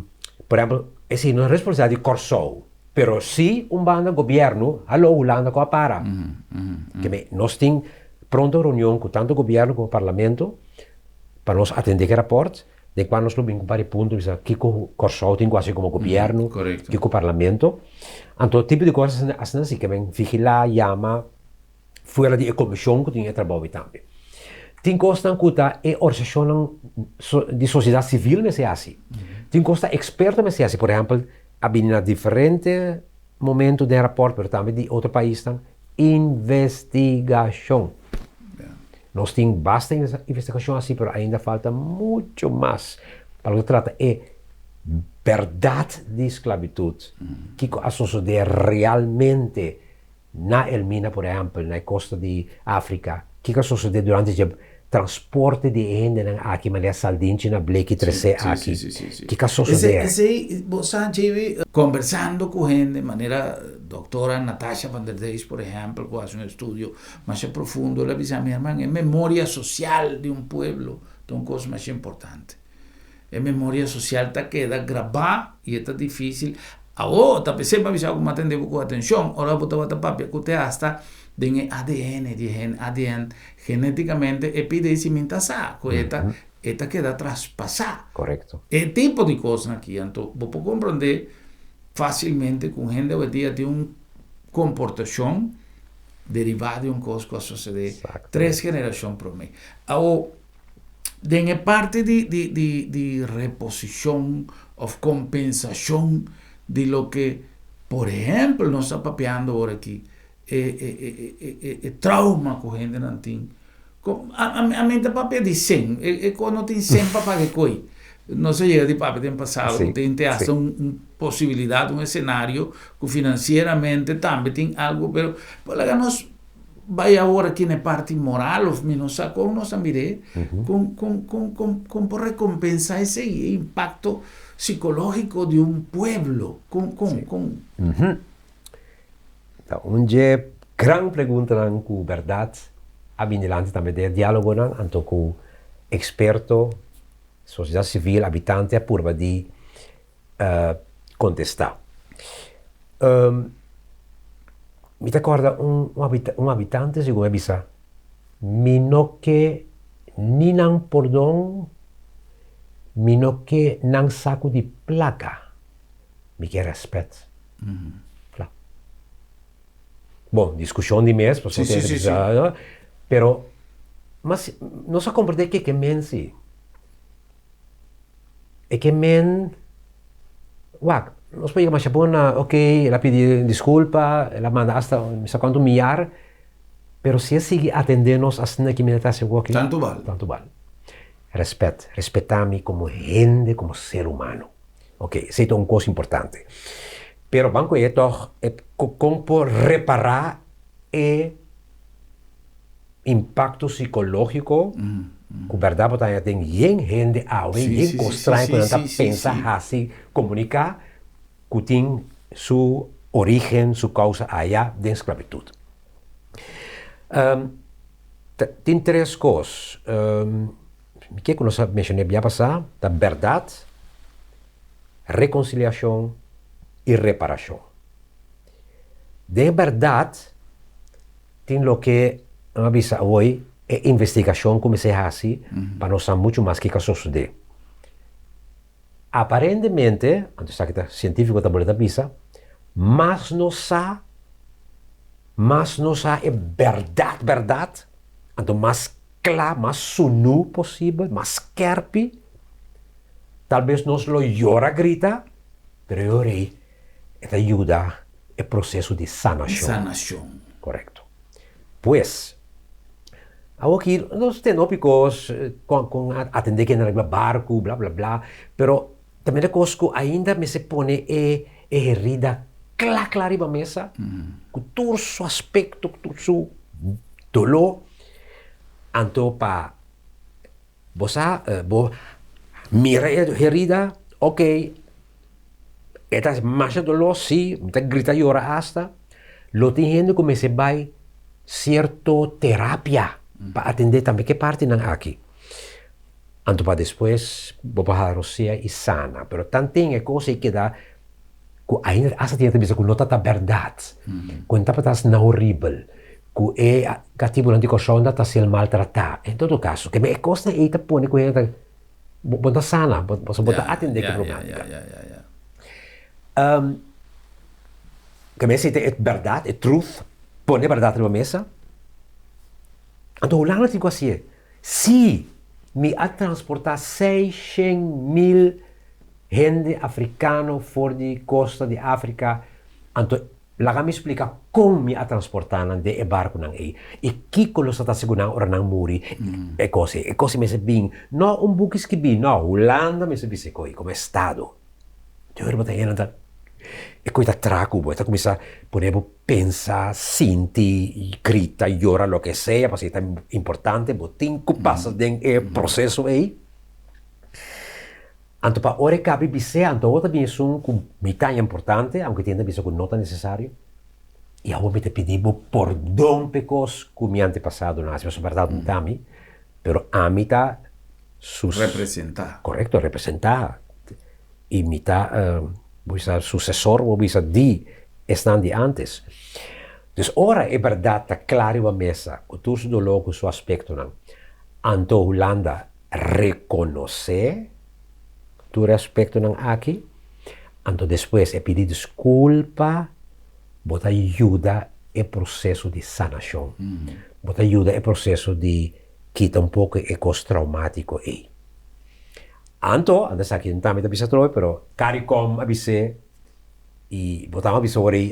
por ehèmpel, esei no ta responsabilidat di Kòrsou, pero si un banda gobièrnu, haló Hulanda ku a para. Ke me, nos tin pronto reunion ku tantu gobièrnu komo parlamento pa nos atendé ku e rapòrt. Den kua nos lo bin ku un par di punto bisa kiko Kòrsou tin ku hasi komo gobièrnu, kiko parlamento. Anto tipo di kos asina si ke men vigilá, yama fuera di e komishon ku tin e trabou ei tambe. Tin kosnan ku ta e organisashonnan di sosiedat sivil mester hasi. Tin kos ta eksperto mester hasi. Por ehèmpel a bini na diferente momento den rapòrt pero tambe di otro paisnan, investigashon. Nos tin basta investigashon hasi pero ainda falta mucho mas pa loke ta trata e bèrdat di sklabitut, kiko a sosodé realmente na Elmina por ehèmpel, na e kosta di Afrika, kiko a sosodé durante dje transporte di e hendenan aki manera saldinchi na bleki tresé aki, kiko a sosodé? Esei bo sa djebi kombersando ku hende manera doktora Natasha van der Dijs por ehèmpel ku hasi un estudio Masha profundo, el a bisa mi, Herman, e memoria social di un pueblo ta un cos masha importante. E memoria social ta keda grabá i e ta difícil. Awor, ta p'esei mi a bisa bo ku mi a tende bo ku atencion ora bo tabata papia ku te hasta den e ADN di e hende, ADN, genéticamente e pida ei si mi ta sa ku e ta e ta keda traspasá. Korekto. E tipo di kosnan aki, anto bo por komprondé fácilmente ku un hende awendia tin un komportashon derivá di un kos ku a sosodé tres generashon promé. Awor, den e parti di di di di reposishon òf kompensashon di loke, por ehèmpel, nos ta papiando ora aki, e e e e e e trauma ku hendenan tin, a mi ta papia di sen, e kos no tin sen pa paga e koi. Nos a yega di papia den pasado ku tin te hasta un posibilidat, un esenario ku finansieramente tambe tin algu, pero por laga nos bai awor aki na e parti moral of mi no sa kon nos a mir'é, kon kon kon kon kon por rekompensá esei, e impakto sikológiko di un pueblo, kon kon kon. Ta un dje gran preguntanan ku bèrdat a bini dilanti tambe den e diálogonan anto ku eksperto, sosiedat sivil, abitante a purba di kontestá. Mi ta kòrda un un abitante segun a bisa, Mi no ke ni nan pordon, mi no ke nan saku di plaka. Mi ke rèspèt. Kla. Bon, diskushon di mes, pasobra tin hende bisa, pero mas nos a komprendé ke ke men si. E ke men, wak, nos por yega masha bon na, ok, el a pidi diskulpa, el a manda asta mi sa kuantu miar, pero si e sigui atendé nos asina ki mi ta hasi awor aki, Tantu bal. Tantu bal. Rèspèt, respetá mi komo hende, komo ser humano. Ok, esei ta un kos importante. Pero ban ku e tòg e kon por repará e impakto sikológiko ku bèrdat bo ta haña den yen hende awe, yen kos straño ku nan ta pensa, hasi, komuniká ku tin su orígen, su kousa aya den sklabitut. Tin tres kos. Mi ke ku nos a menshoné bia pasá, ta bèrdat. rekonsiliashon i reparashon. Den bèrdat tin loke nan a bisa awor e investigashon ku mester hasi pa nos sa muchu mas kiko a sosodé. Aparentemente, anto esaki ta sientífiko ta bolbe ta bisa, mas nos sa, mas nos sa e bèrdat bèrdat, anto mas kla, mas sunú posibel, mas skèrpi, tal bes nos lo yora grita, pero e ora ei e ta yuda e proseso di sanashon. Sanashon. Korekto. Pues, awoki nos tende hopi kos kon kon a atendé kende riba barku, bla bla bla, pero ta mira kos ku ainda mester pone e e herida kla kla riba mesa, ku tur su aspekto, ku tur su doló, anto pa bo sa bo mira e herida, ok, e ta masha doló, sí, mi ta grita yora asta, lo tin hende ku mester bai sierto terapia pa atendé tambe ke partinan aki. Anto pa despues bo por hala rosea i sana. Pero tanten e kos ei keda ku ainda asta tin hende ta bisa ku no ta ta bèrdat, ku e tabata asina horibel, ku e katibunan di Kòrsou ta ser maltratá. En todo kaso, ke e kosnan ei ta pone ku hende ta bo ta sana, pasobra bo ta atendé ku e problematika. Ke mester ta e bèrdat, e truth, pone e bèrdat riba mesa. Anto Hulanda tin ku hasié. Sí, mi a transportá 600.000 hende afrikano for di kosta di Afrika, anto laga mi splika kon mi a transportá nan den e barkunan ei i kiko nos ta ta hasi ku nan ora nan muri. E kos ei, e kos ei mester bin, no un buki skibí, no, Hulanda mester bisa e kos ei komo estado. Te ora bo ta hende ta, e kos ei ta traha ku bo, e ta kuminsá pone bo pensa, sinti, grita, yora, loke sea, pasobra e ta importante, bo tin ku pasa den e proseso ei. Anto pa ora e kabi bis'é, anto awor ta bin esun ku mi ta haña importante, aunke tin hende ta bisa ku no ta nesesario, i awor mi ta pidi bo pordon p'e kos ku mi antepasadonan a hasi, pasobra bèrdat no ta ami, pero ami ta sus. Representá. Korekto, representá. I mi ta, bo bisa, susesor, bo bisa, di esnan di ántes. Dus ora e bèrdat ta kla riba mesa, ku tur su doló, ku su aspektonan, anto Hulanda rekonosé tur e aspektonan aki, anto despues e pidi diskulpa, bo ta yuda e proseso di sanashon. Bo ta yuda e proseso di kita un poko e kos traumátiko ei. Anto, anto esaki no tambe ta bisa atrobe, pero Caricom a bis'é i bo tambe a bisa ora ei,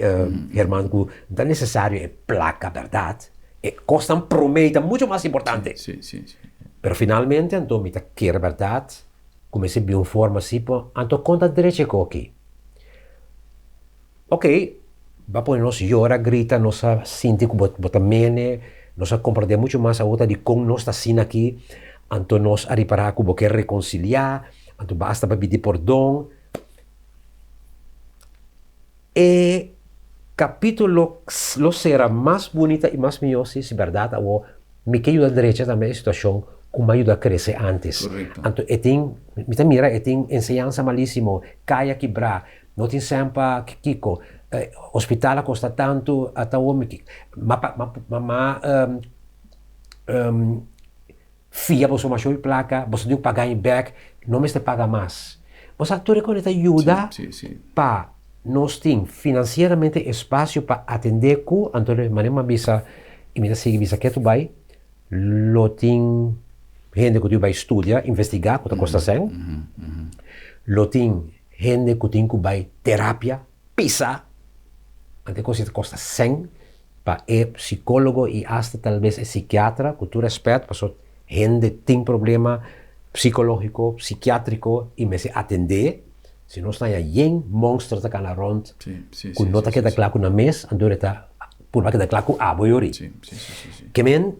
Herman, ku no ta nesesario e plaka, bèrdat? E kosnan promé ta mucho mas importante. Sí, sí, sí. Pero finalmente anto mi ta kere bèrdat ku mester bin un forma así pa anto kon ta drecha e koki. Ok, bo a pone nos yora, grita, nos a sinti ku bo bo ta mene, nos a komprendé mucho mas awor ta dikon nos ta asina aki, anto nos a ripará ku bo ke rekonsiliá, anto basta pa pidi pordon. E kapítulo lo sera mas bunita i mas mihó si si bèrdat awor mi ke yuda drecha tambe e situashon ku mi a yuda krese ántes. Anto e tin, mi ta mira e tin enseñansa malísimo, kaya kibrá, no tin sèn pa kiko, hospital a kosta tantu, ata awor mi m'a Fia boso masho y placa, boso tin cu paga e bek, no mester paga mas. Bo sa tur e cos ta yuda pa nos tin financieramente espacio pa atende cu, anto manera mi a bisa y mi ta sigui bisa ketu bay, lo tin hende cu tin cu bay studia, investiga cu ta costa cen, lo tin hende cu tin cu bay terapia pisa, anto e cos ta costa cen. Pa e psicologo y hasta tal bes e psikiatra, cu tur respet, paso hende tin problema psicologico, psikiatrico y mester atende, si nos ta haña yen monster ta cana rond cu no ta keda cla cu nan mes, anto e ta purba keda cla cu abo yori. Ke men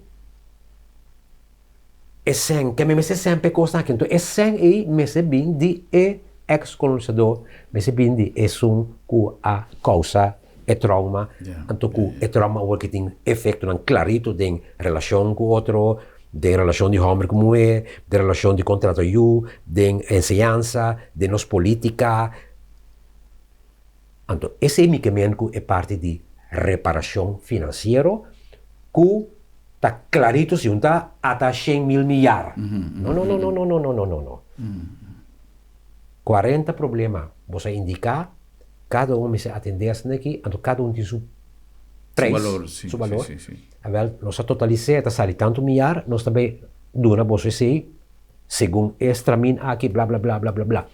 E sèn, ke mi mester sèn p'e kosnan aki. Anto e sèn ei mester bin di e eks-kolonisadó, mester bin di esun ku a kousa e trouma, anto ku e trouma awor ki tin efektonan klarito den relashon ku otro. Den relashon di hòmber ku muhé, den relashon di kon trata yu, den enseñansa, den nos polítika. Anto esei mi ke men ku e parti di reparashon finansiero ku ta klarito si un ta ata shen mil miyar. No, no, no, no, no, no, no, no, no, no. 40 problema bo sa indiká, kada un mester atendé asina aki, anto kada un tin su prijs, su balor. Awel, nos a totalis'é, ta sali tantu miyar, nos ta bay duna boso esei segun e stramin aki, bla, bla, bla, bla, bla, bla.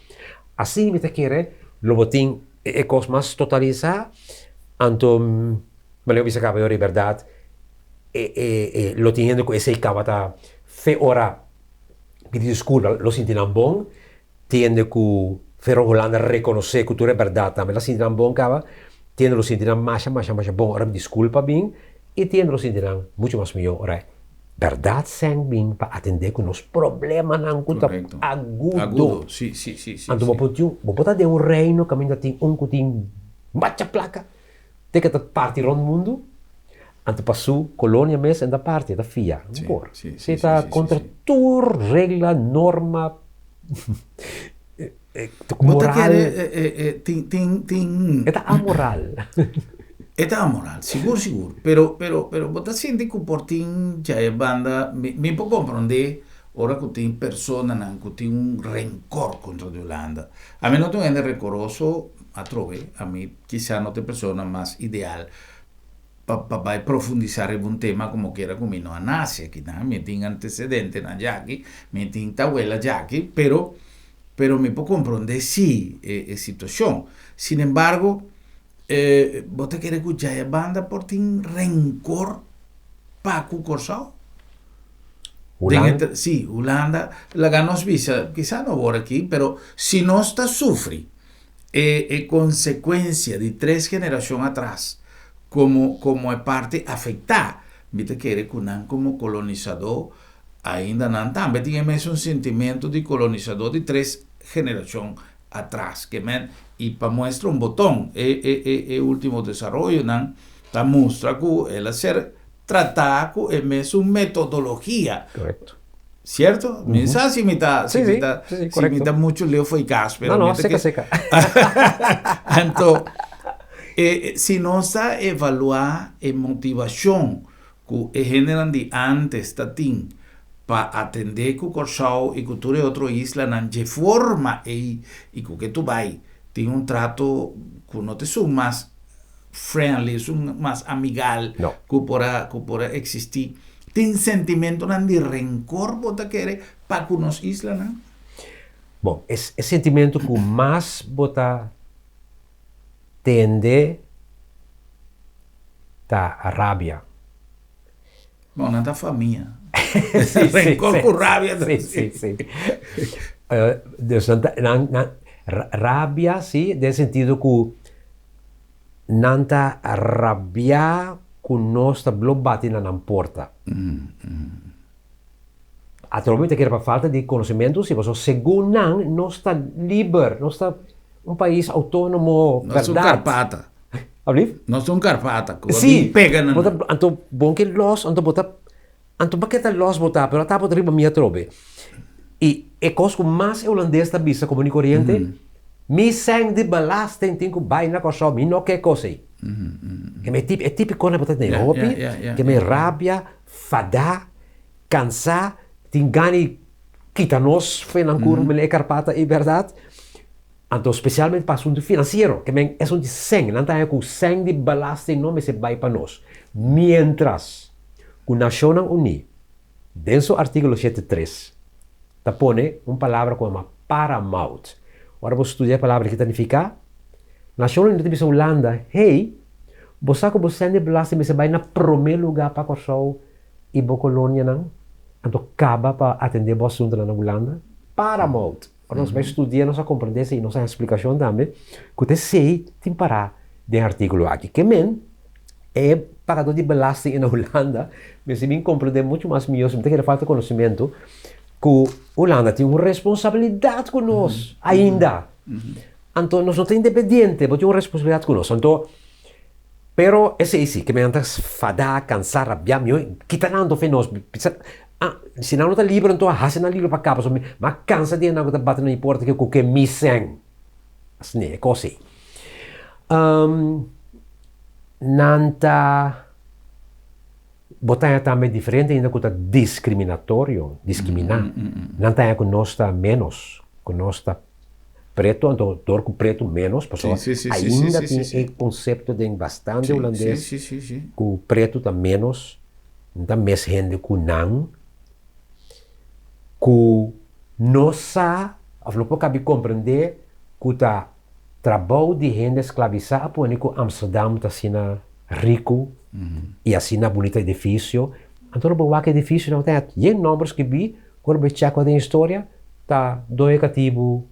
Asina mi ta kere lo bo tin e kos mas totalisá, anto manera bo bisa kaba yora e bèrdat, e lo tin hende ku esei kaba ta fe ora pidi diskulpa, lo sinti nan bon, Tende ku Ferro Holanda rekonosé ku tur e bèrdat tambe la sinti nan bon kaba, tende lo sinti nan masha masha masha bon ora diskulpa bin i tende lo sinti nan muchu mas mihó ora e bèrdat sèn bin pa atendé ku nos problemanan ku ta agudo. Anto bo por tin bo por ta den un reino kaminda tin un ku tin macha plaka te ke ta parti rònt mundu, anto pa su kolonia mes e ta parti e ta fia, no por. Esei ta kontra tur regla, norma. Bo ta kere tin tin tin. E ta amoral. E ta amoral, sigur sigur. Pero pero pero bo ta sinti ku por tin dja e banda mi mi por komprondé ora ku tin personanan ku tin un renkor kontra di Hulanda. Ami no ta un hende renkoroso atrobe, ami kisa no ta e persona mas ideal pa pa bai profundisá riba un tema komo kera ku mi no a nase aki nan, mi tin antecedentenan djaki, mi tin tawela djaki, pero pero mi por komprondé sí e e situashon. Sin embargo, bo ta kere ku djaya banda por tin renkor pa ku Kòrsou? Hulanda? Sí, Hulanda, laga nos bisa, kisa no awor aki, pero si nos ta sufri e e konsekuensia di tres generashon atras komo komo e parti afektá, mi ta kere ku nan komo kolonisadó ainda nan tambe tin e mesun sintimentu di kolonisadó di tres generashon atras. Ke men i pa muestra un boton e e e e último desaroyonan ta mustra ku el a ser tratá ku e mesun metodologia. Korekto. Cierto? Mi sa si mi ta, si mi ta, si mi ta mucho leu fo'i cas, pero No, no, seca, seca. Anto, e, si nos ta evaluá e motivacion cu e hendenan di antes ta tin pa atendé cu Kòrsou i cu tur e otro islanan dje forma ei i cu ke tu bai tin un trato cu no ta esun mas friendly, esun mas amigal cu por a, cu por a existi. Tin sentimentonan di rencor bo ta kere pa cu nos islanan? Bon, e sentimento cu mas bo ta tende ta rabia. Bon, nan ta famia. Rencor cu rabia ta. Si, si, si. Dus nan ta, nan, nan, rabia, si, den sentido cu Nan ta rabiá ku nos ta blo bati na nan porta. Atrobe mi ta kere pa falta di konosementu si, pasobra segun nan nos ta liber, nos ta un pais outónomo, Nos ta un bèrdat. karpata. Alblief? Nos ta un karpata ku a Sí, bin pega na bo ta, nan. anto bon ke lòs, anto bo ta, anto bo ke ta lòs bo ta, pero ata bo ta riba mi atrobe. I e kos ku mas e hulandes ta bisa komun i koriente, Mi sèn di belasting tin ku bai na Kòrsou, mi no ke kos ei. Ke mi e típikonan bo ta tene hopi, ke mi rabia, fadá, kansá, tin gana di kita nos fe nan kurpa mene e karpata ei bèrdat. Anto spesialmente pa asuntu finansiero, ke men esun di sèn, nan ta haña ku sèn di belasting no mester bai pa nos. Miéntras ku Nashonnan Uní Den su artíkulo 73 ta pone un palabra ku yama paramount. Ora bo studia e palabra ki ta nifiká, Nashonnan Uní ta bisa Hulanda, Hey, bo sa ku bo sèn di belasting mester bai na promé lugá pa Kòrsou i bo kolonianan, anto kaba pa atendé bo asuntunan na Hulanda? Paramount. Ora nos bai studia nos a komprendé esei i nos a haña splikashon tambe ku ta esei tin pará den e artíkulo aki. Ke men e pagadó di belasting na Hulanda mester bin komprendé muchu mas mihó, si mi ta kere falta konosementu, ku Hulanda tin un responsabilidat ku nos ainda. Anto nos no ta independiente, bo tin un responsabilidat ku nos. Anto. Pero esei si, ke men ta fadá, kansá, rabiá, mihó kita nan anto fe nos. Bisa, ah, si nan no ta liber anto hasi nan liber pa kaba, pasobra mi a kansa di e nan ku ta bati na mi porta ke ku ke mi sèn. Asina e kos ei. Nan ta bo ta haña tambe diferente hende ku ta diskriminatorio, diskriminá. Nan ta haña ku nos ta ménos, ku nos ta Preto, anto dor ku preto ménos, pasobra ainda tin e konsepto den bastante hulandes ku preto ta ménos, no ta mes hende ku nan, ku no sa òf no por kabi komprendé ku ta trabou di hende sklabisá a pone ku Amsterdam ta asina riku i asina bunita edifisio. Anto lo bo wak e edifisionan ta yen nòmber skibí. Ora bo chèk den historia, ta doño katibu,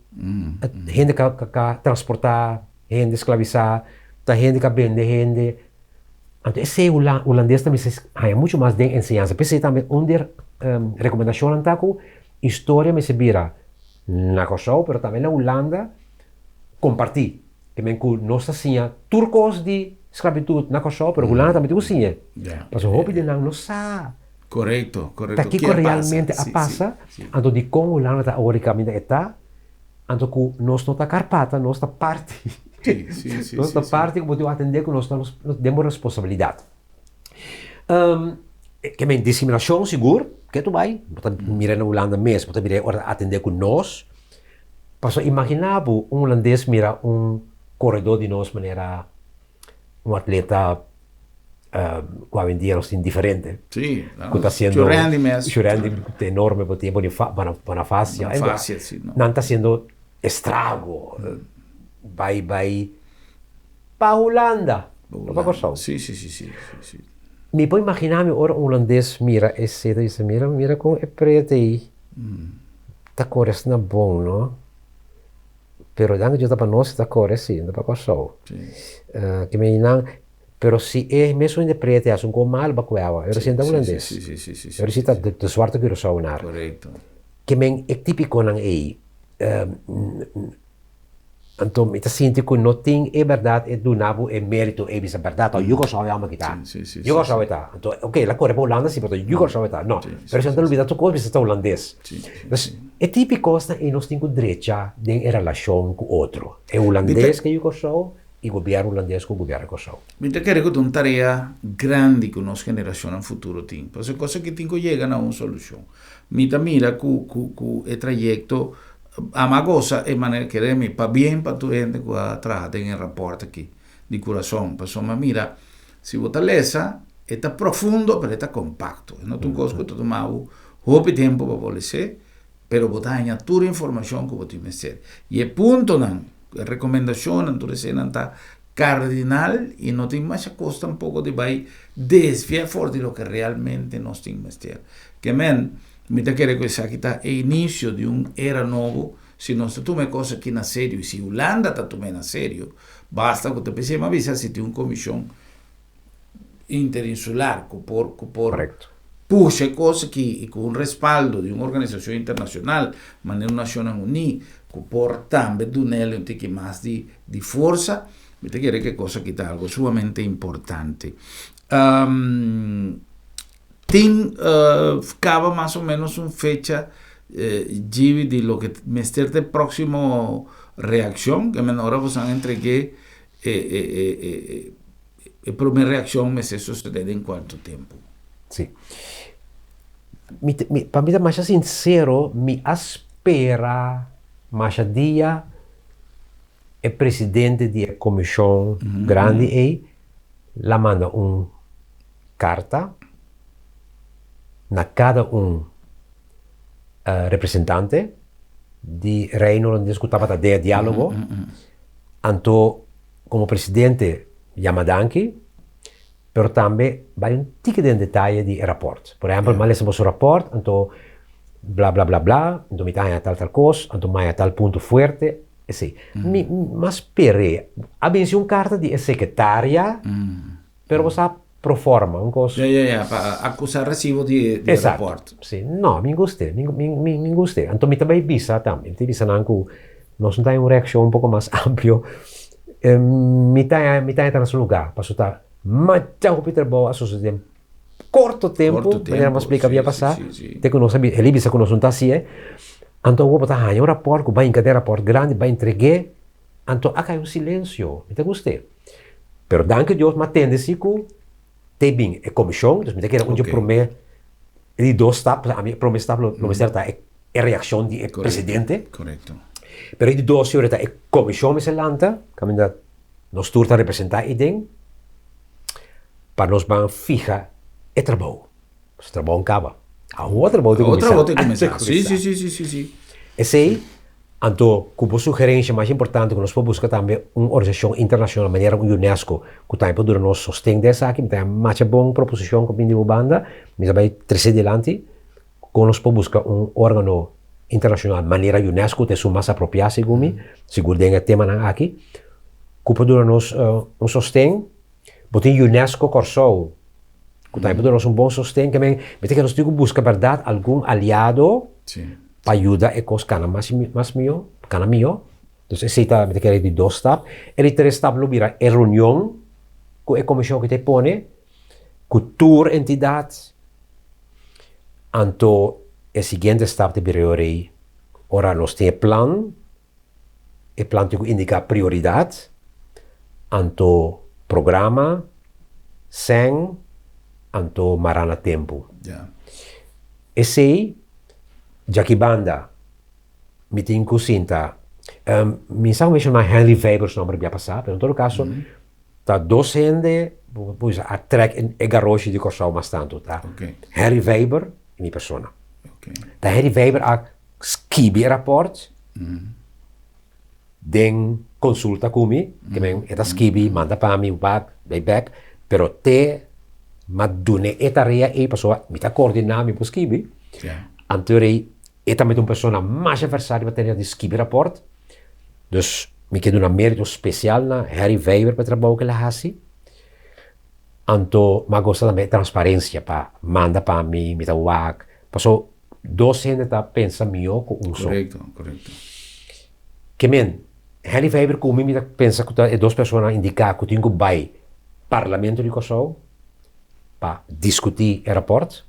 hende ka ka transportá hende sklabisá, ta hende ka bende hende. Anto esei hulandes ta mester haña muchu mas den enseñansa. P'esei tambe un di e rekomendashonnan ta ku historia mester bira na Kòrsou pero tambe na Hulanda kompartí. Ke men ku nos ta siña tur kos di sklabitut na Kòrsou pero Hulanda tambe tin ku siñ'e. Pasobra hopi di nan no sa. Korekto, korekto. Ta kiko realmente a pasa, anto dikon Hulanda ta awor di kaminda e ta, anto ku nos no ta karpata, nos ta parti. Nos ta parti ku bo tin ku atendé ku nos ta nos den bo responsabilidat. Ke men diskriminashon sigur, ke tu bai, bo ta mira na Hulanda mes, bo ta mira ora ta atendé ku nos. Pasobra imaginá bo un hulandes mira un koredó di nos manera un atleta ku awendia nos tin diferente. Sí, ku ta haciendo Shurendi mes. Shurendi ta enorme bo tin Bonifacia. Bonifacia, sí. No. Nan ta haciendo estrago. Bai bai pa Hulanda, no pa Kòrsou. Sí, sí, sí, sí, sí. Mi por imagina mi ora un hulandes mira esei ta bisa mira mira kon e prete ei ta kore asina bon no. Pero dan cu ta pa nos ta core si, no ta pa Corsou. Ki men nan, pero si e mesun hende prete haci un cos malo pa cueba, e recién ta hulandes. E recién ta de zwarte Curaçaoenaar. Ki men e tipiconan ey, anto mi ta sinti cu no tin e berdad e duna bo e merito ey bisa berdad ta yu Corsou e homber kita. Yu Corsou e ta. Anto ok el a core pa Hulanda si pero ta yu Corsou e ta. No, pero si nan ta lubida tur cos bisa ta hulandes. Pues e tipi kosnan ei nos tin ku drecha den e relashon ku otro, e hulandes ku e yu Kòrsou i gobièrnu hulandes ku gobièrnu Kòrsou. Mi ta kere ku ta un tarea grandi ku nos generashonnan futuro tin, pasobra e kos aki tin ku yega na un solushon. Mi ta mira ku ku ku e trayekto ama gosa e manera kere mi pabien pa tur hende ku a traha den e rapòrt aki di kurason, pasobra mi a mira Si bo ta lesa, e ta profundo pero e ta kompakto. E no ta un kos ku ta tuma bo hopi tempu pa bo les'é, pero bo ta haña tur informashon ku bo tin mester. I e puntonan, e rekomendashonnan, tur eseinan ta kardinal i no tin masha kos tampoko di bai desviá for di loke realmente nos tin mester. Ke men, mi ta kere ku esaki ta e inisio di un era nobo si nos ta tuma e kos aki na serio i si Hulanda ta tum'é na serio. Basta ku ta p'esei m'a bisa si tin un komishon interinsular ku por ku por pusha e kos aki i ku un respaldo di un organisashon internashonal manera Nashonnan Uní ku por tambe dun'el un tiki mas di di forsa, mi ta kere ku e kos aki ta algu sumamente importante. Tin kaba mas o menos un fecha djibi di loke mester ta e proximo reaccion, ke men ora boso a entregue e e e e prome reaccion mester sucede den cuanto tempo? Si. Mi mi pa mi ta masha sincero mi a spera masha dia e presidente di e comision grandi ey la manda un karta na kada un representante di Reino Hulandes ku tabata den e diálogo. Anto komo presidente yama danki, pero tambe bai un tiki den detaye di e rapòrt. Por ehèmpel, mi a lesa boso rapòrt, anto bla bla bla bla, anto mi ta haña tal tal kos, anto mi haña tal punto fuerte, esei. Mi mas sper'é, a binsi un karta di e sekretaria, pero bo sa pro forma, un kos. Ya, ya, ya, pa akusá resibo di e rapòrt. Si, no, mi gust'é, mi, mi, mi, mi gust'é. Anto mi ta bai bisa tambe, mi ta bisa nan ku nos no ta haña un reakshon un poko mas amplio. Mi ta haña, mi ta haña ta na su lugá, pasobra ta. Masha hopi trabou a sosodé den korto tempu, manera mi a splika bia pasá, te ku nos a bisa, el a bisa ku nos no ta hasié. Anto awor bo ta haña un rapòrt ku bai hinka den rapòrt grandi, bai entreg'é, anto a kai un silensio. Mi ta gust'é. Pero danki Dios mi a tende si ku te bin e komishon, dus mi ta kere un dje promé, e di dos stap, ami e promé stap lo mester ta e reakshon di e presidente. Pero e di dos ta e komishon mester lanta, kaminda nos tur ta representá eiden, pa nos ban fiha e trabou. Pasobra trabou a kaba. Awor trabou ta kuminsá. Awor trabou ta kuminsá. Sí, sí, sí, sí, sí, sí. Esei, anto ku bo sugerensia mas importante ku nos por buska tambe un organisashon internashonal manera un UNESCO ku tambe por duna nos sosten den esaki, mi ta haña masha bon proposishon ku bini di bo banda, mi ta bai trese dilanti kon nos por buska un organo internashonal manera UNESCO ta esun mas apropiá segun mi, sigur den e temanan aki, ku por duna nos un sosten. Bo tin UNESCO Kòrsou ku tambe por duna nos un bon sosten. Ke men mi ta kere nos tin ku buska bèrdat algun aliado pa yuda e kos kana mas mas mihó, kana mihó. Dus esei ta mi ta kere di dos stap. E di tres stap lo bira e reunion ku e komishon ku ta e pone ku tur entidat. Anto e siguiente stap ta bira yorei ora nos tin e plan. E plan tin ku indiká prioridat, anto programa, sèn, anto mará na tempu. Esei, djaki banda, mi tin ku sinta. Mi sa ku menshoná Henry Weber su nòmber bia pasá, pero en todo kaso ta dos hende bo por bisa a trèk e garoshi di Kòrsou mas tantu, ta Henry Weber i mi persona. Ta Henry Weber a skibi e rapòrt den konsulta ku mi, ke men e ta skibi, manda pa mi, wak, bai bèk, pero te m'a dun'é e tarea ei pasobra mi ta koordiná, mi por skibi. Anto rei e tambe ta un persona masha versá riba tarea di skibi rapòrt, dus mi ke duna mérito spesial na Harry Weber pa e trabou ku el a hasi. Anto m'a gosta tambe e transparensia pa manda pa mi, mi ta wak, pasobra Dos hende ta pensa mihó ku un so. Korekto, korekto. Ke men, Henry Vijver ku mi, mi ta pensa ku ta e dos personanan indiká ku tin ku bai Parlamento di Kòrsou pa diskutí e rapòrt.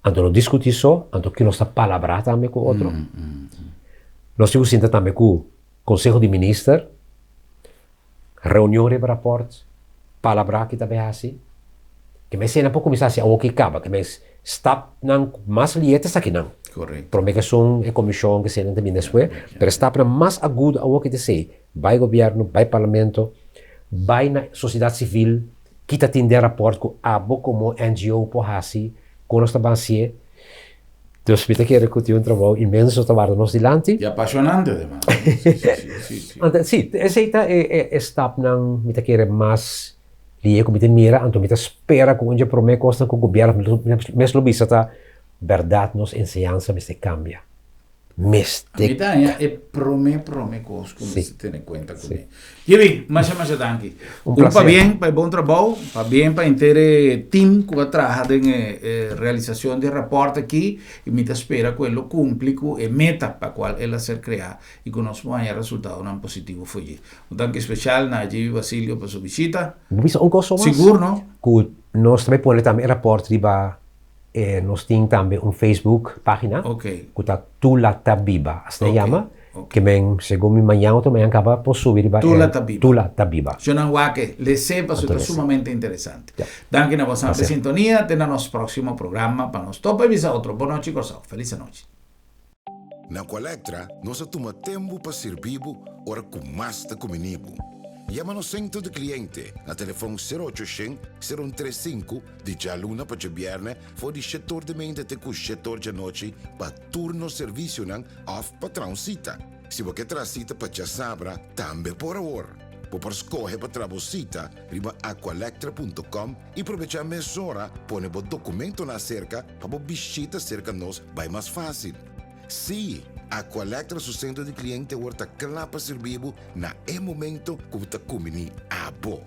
Anto no diskutí so, anto ki nos ta palabrá tambe ku otro. Nos tin ku sinta tambe ku Konseho di Minister, Reunion riba raport, palabrá ki ta bay hasi. Ke mes esei nan por kuminsá hasi awor ki kaba, ke mes stapnan mas lié ta esakinan. Korekto. Promé ke esun e komishon ke eseinan ta bini despues, pero e stapnan mas agudo awor ki ta esei, bay gobièrnu, bay parlamento, bay na sosiedat sivil, ki ta tin den raport ku abo komo NGO por hasi, kon nos ta ban hasié. Dus mi ta kere ku tin un trabou inmenso ta warda nos dilanti. I apashonante ademas. Sí, sí, sí, sí. Anto, sí, esei ta e e stapnan mi ta kere mas lihe ku mi ta mira, anto mi ta spera ku un dje promé kosnan ku gobièrnu mes lo bisa ta bèrdat nos enseñansa mester kambia. Mester. Mi ta haña e promé promé kos ku mester tene kuenta kuné. Gibi, masha masha danki. Un placer. Un pabien pa e bon trabou, pabien pa henter e team ku a traha den e realisashon di e rapòrt aki i mi ta spera ku e lo kumpli ku e meta pa kual el a ser kreá i ku nos por haña resultadonan positivo for dje. Un danki speshal na Gibi Basilio pa su bishita. Bo bisa un kos so mas? Sigur no. Ku nos ta bai pone tambe e rapòrt riba E nos tin tambe un Facebook pagina ku ta Tula ta Biba, asina e yama, ke men segun mi mañan otro mañan kaba por subi riba e Tula ta Biba. Tula ta Biba. Shonnan wak les'é pasobra ta sumamente interesante. Danki na boso amper sintonia, te na nos próksimo programa pa nos topa i bisa otro. Bon nochi Kòrsou. Felis anochi. Na Aqualectra nos a tuma tempu pa sirbi bo ora ku mas ta kumini bo. Yama nos sentro di kliente na telefòn sero ocho shen, sero un tres sinku di djaluna pa djabièrnè for di shetor di meinta te ku shetor djanochi pa tur nos servisionan òf pa traha un sita. Si bo ke traha sita pa djasabra tambe por awor. Bo por skohe pa traha bo sita riba aqualectra punto com i probechá mesora pone bo dokumentonan aserka pa bo bishita serka nos bai mas fásil. Sí, Aqualectra su sentro di kliente awor ta kla pa sirbi bo na e momento ku bo ta kumbiní abo.